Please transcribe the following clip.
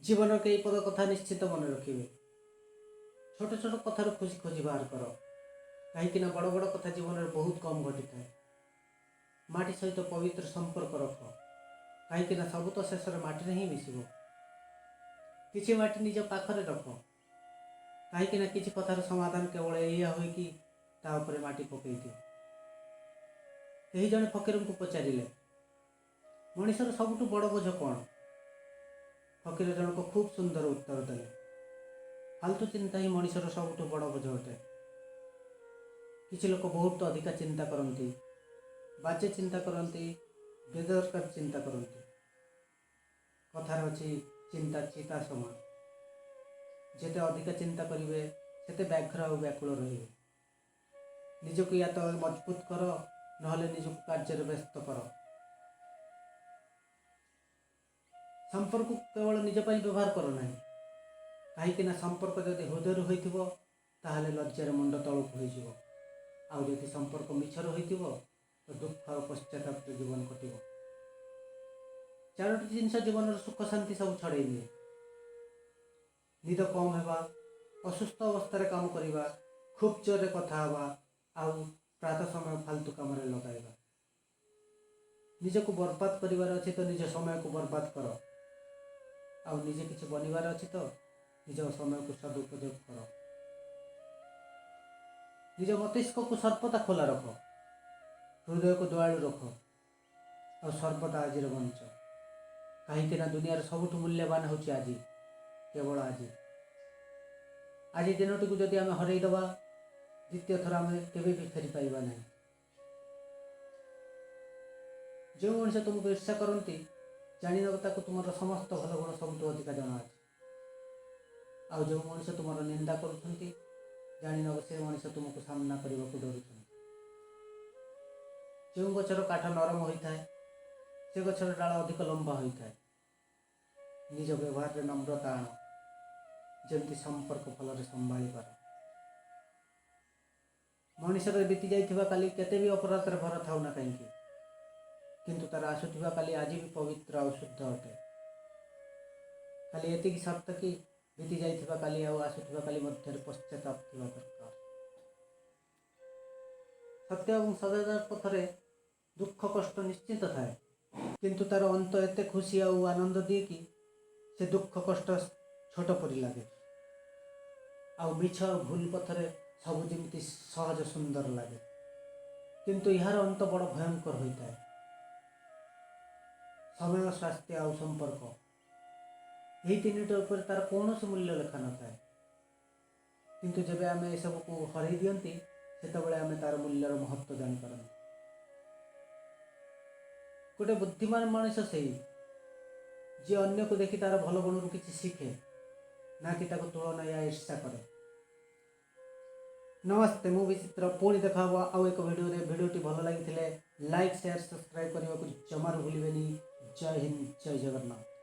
ଜୀବନର କେଇ ପଦ କଥା ନିଶ୍ଚିତ ମନେ ରଖିବେ। ଛୋଟ ଛୋଟ କଥାରୁ ଖୁସି ଖୋଜି ବାହାର କର, କାହିଁକି ନା ବଡ଼ ବଡ଼ କଥା ଜୀବନରେ ବହୁତ କମ୍ ଘଟିଥାଏ। ମାଟି ସହିତ ପବିତ୍ର ସମ୍ପର୍କ ରଖ, କାହିଁକି ନା ସବୁ ତ ଶେଷରେ ମାଟିରେ ହିଁ ମିଶିବ। କିଛି ମାଟି ନିଜ ପାଖରେ ରଖ, କାହିଁକି ନା କିଛି କଥାର ସମାଧାନ କେବଳ ଏଇଆ ହୁଏ କି ତା ଉପରେ ମାଟି ପକେଇ ଦିଅ। କେହି ଜଣେ ଫକୀରଙ୍କୁ ପଚାରିଲେ, "ମଣିଷର ସବୁଠୁ ବଡ଼ ବୋଝ କ'ଣ?" ଫକୀର ଜଣକ ଖୁବ୍ ସୁନ୍ଦର ଉତ୍ତର ଦେଲେ, "ଫାଲତୁ ଚିନ୍ତା ହିଁ ମଣିଷର ସବୁଠୁ ବଡ଼ ବୋଝ ଅଟେ।" କିଛି ଲୋକ ବହୁତ ଅଧିକା ଚିନ୍ତା କରନ୍ତି, ବାଜେ ଚିନ୍ତା କରନ୍ତି, ବେଦରକାର ଚିନ୍ତା କରନ୍ତି। କଥାରେ ଅଛି, ଚିନ୍ତା ଚିତା ସମାନ। ଯେତେ ଅଧିକା ଚିନ୍ତା କରିବେ, ସେତେ ବ୍ୟାଘ୍ର ଆଉ ବ୍ୟାକୁଳ ରହିବେ। ନିଜକୁ ୟା ତ ମଜବୁତ କର, ନହେଲେ ନିଜକୁ କାର୍ଯ୍ୟରେ ବ୍ୟସ୍ତ କର। ସମ୍ପର୍କକୁ କେବଳ ନିଜ ପାଇଁ ବ୍ୟବହାର କର ନାହିଁ, କାହିଁକି ନା ସମ୍ପର୍କ ଯଦି ହୃଦୟରୁ ହୋଇଥିବ, ତାହେଲେ ଲଜ୍ଜାରେ ମୁଣ୍ଡ ତଳକୁ ହୋଇଯିବ। ଆଉ ଯଦି ସମ୍ପର୍କ ମିଛରୁ ହୋଇଥିବ, ତ ଦୁଃଖ ଆଉ ପଶ୍ଚାତାପରେ ଜୀବନ କଟିବ। ଚାରୋଟି ଜିନିଷ ଜୀବନର ସୁଖ ଶାନ୍ତି ସବୁ ଛଡ଼େଇ ନିଏ: ନିଦ କମ୍ ହେବା, ଅସୁସ୍ଥ ଅବସ୍ଥାରେ କାମ କରିବା, ଖୁବ୍ ଜୋରରେ କଥା ହେବା ଆଉ ପ୍ରାତଃ ସମୟ ଫାଲତୁ କାମରେ ଲଗାଇବା। ନିଜକୁ ବର୍ବାଦ କରିବାର ଅଛି ତ ନିଜ ସମୟକୁ ବର୍ବାଦ କର, ଆଉ ନିଜେ କିଛି ବନିବାର ଅଛି ତ ନିଜ ସମୟକୁ ସଦୁପଯୋଗ କର। ନିଜ ମସ୍ତିଷ୍କକୁ ସର୍ବଦା ଖୋଲା ରଖ, ହୃଦୟକୁ ଦୟାଳୁ ରଖ ଆଉ ସର୍ବଦା ଆଜିର ବଞ୍ଚ, କାହିଁକି ନା ଦୁନିଆର ସବୁଠୁ ମୂଲ୍ୟବାନ ହେଉଛି ଆଜି, କେବଳ ଆଜି। ଆଜି ଦିନଟିକୁ ଯଦି ଆମେ ହରେଇ ଦେବା, ଦ୍ୱିତୀୟ ଥର ଆମେ କେବେ ବି ଫେରି ପାଇବା ନାହିଁ। ଯେଉଁ ମଣିଷ ତୁମକୁ ଈର୍ଷା କରନ୍ତି, ଜାଣିନେବ ତାକୁ ତୁମର ସମସ୍ତ ଭଲ ଗୁଣ ସବୁଠୁ ଅଧିକା ଜଣା ଅଛି। ଆଉ ଯେଉଁ ମଣିଷ ତୁମର ନିନ୍ଦା କରୁଛନ୍ତି, ଜାଣିନେବ ସେ ମଣିଷ ତୁମକୁ ସାମ୍ନା କରିବାକୁ ଡରୁଛନ୍ତି। ଯେଉଁ ଗଛର କାଠ ନରମ ହୋଇଥାଏ, ସେ ଗଛର ଡାଳ ଅଧିକ ଲମ୍ବା ହୋଇଥାଏ। ନିଜ ବ୍ୟବହାରରେ ନମ୍ରତା ଆଣ, ଯେମିତି ସମ୍ପର୍କ ଭଲରେ ସମ୍ଭାଳି ପାର। ମଣିଷର ବିତି ଯାଇଥିବା କାଲି କେତେ ବି ଅପରାଧରେ ଭରା ଥାଉ ନା କାହିଁକି, କିନ୍ତୁ ତାର ଆସୁଥିବା କାଲି ଆଜି ବି ପବିତ୍ର ଆଉ ଶୁଦ୍ଧ ଅଟେ। ଖାଲି ଏତିକି ସର୍ତ୍ତ କି ବିତି ଯାଇଥିବା କାଲି ଆଉ ଆସୁଥିବା କାଲି ମଧ୍ୟରେ ପଶ୍ଚାତାପ ଥିବା ଦରକାର। ସତ୍ୟ ଏବଂ ସଦୟତାର ପଥରେ ଦୁଃଖ କଷ୍ଟ ନିଶ୍ଚିତ ଥାଏ, କିନ୍ତୁ ତାର ଅନ୍ତ ଏତେ ଖୁସି ଆଉ ଆନନ୍ଦ ଦିଏ କି ସେ ଦୁଃଖ କଷ୍ଟ ଛୋଟ ପରି ଲାଗେ। ଆଉ ମିଛ ଆଉ ଭୁଲ ପଥରେ ସବୁ ଯେମିତି ସହଜ ସୁନ୍ଦର ଲାଗେ, କିନ୍ତୁ ଏହାର ଅନ୍ତ ବଡ଼ ଭୟଙ୍କର ହୋଇଥାଏ। ସମୟ, ସ୍ୱାସ୍ଥ୍ୟ ଆଉ ସମ୍ପର୍କ, ଏହି ତିନିଟି ଉପରେ ତାର କୌଣସି ମୂଲ୍ୟ ଲେଖା ନଥାଏ। କିନ୍ତୁ ଯେବେ ଆମେ ଏସବୁକୁ ହରାଇ ଦିଅନ୍ତି, ସେତେବେଳେ ଆମେ ତାର ମୂଲ୍ୟର ମହତ୍ଵ ଜାଣିପାରନ୍ତି। ଗୋଟେ ବୁଦ୍ଧିମାନ ମଣିଷ ସେଇ, ଯିଏ ଅନ୍ୟକୁ ଦେଖି ତାର ଭଲ ଗୁଣରୁ କିଛି ଶିଖେ, ନା କି ତାକୁ ତୁଳନା ୟା ଈର୍ଷା କରେ। ନମସ୍ତେ, ମୁଁ ବିଚିତ୍ର। ପୁଣି ଦେଖା ହେବ ଆଉ ଏକ ଭିଡ଼ିଓରେ। ଭିଡ଼ିଓଟି ଭଲ ଲାଗିଥିଲେ ଲାଇକ୍, ସେୟାର, ସବସ୍କ୍ରାଇବ୍ କରିବାକୁ ଜମାରୁ ଭୁଲିବେନି। ଜୟ ହିନ୍ଦ, ଜୟ ଜଗନ୍ନାଥ।